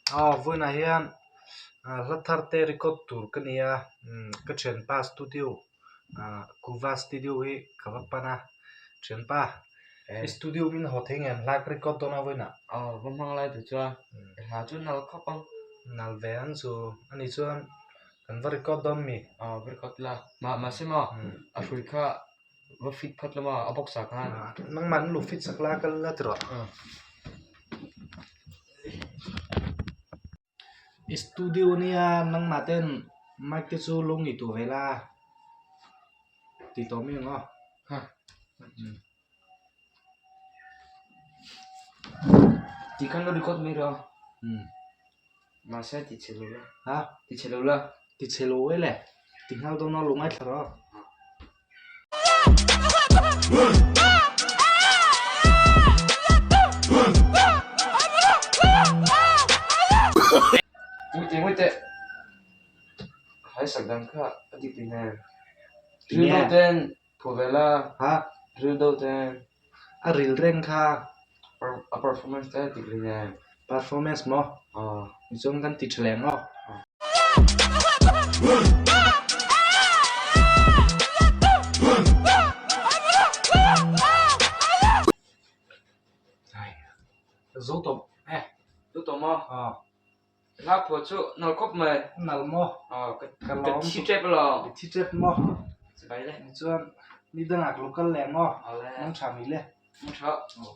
Aw vawiinah hian hla thar te record tur ka ni a ka thianpa studio ah kuva studio hi ka va pan a thianpa i studio min haw thei ngem hla ka record dawn a vawiinah. Aw va hmang lai tur chuan hla chu nal khawp ang. Nal ve ang chu ani chuan kan va record dawn mi. Aw va record la mahse maw a hrui kha Va fit phawt lama a box ah khan. Nangmah an lu fit sak la kal la ti rawh. I studio ania nangmah ten mic te chu lo ngei tur ve la ti tawh mai ang aw. Ha. Ti khan lo record mai rawh. Mahse ti chhe lo la. Ha? Ti chhe lo la. Ti chhe lo e le. Ti nghal dawn a lo ngaithla rawh. Muite muite. Hai sak dan kha a dik ti hmel. Ril deuh ten phu ve la. Ha? Ril deuh ten. A ril reng kha. A performance te a dik rih nen. Performance maw? Aw. Tichuan kan ti tha leh maw? Zo tawp e. Zo tawp maw? Aw. Hla phuah chu nal khawp mai. Nal maw? Aw ka thi tep alawm. Ka thi tep maw? Chibai le. Tichuan ni dangah ka lo kal leh maw? Aw le. Mang tha mi le. Mang tha. Aw.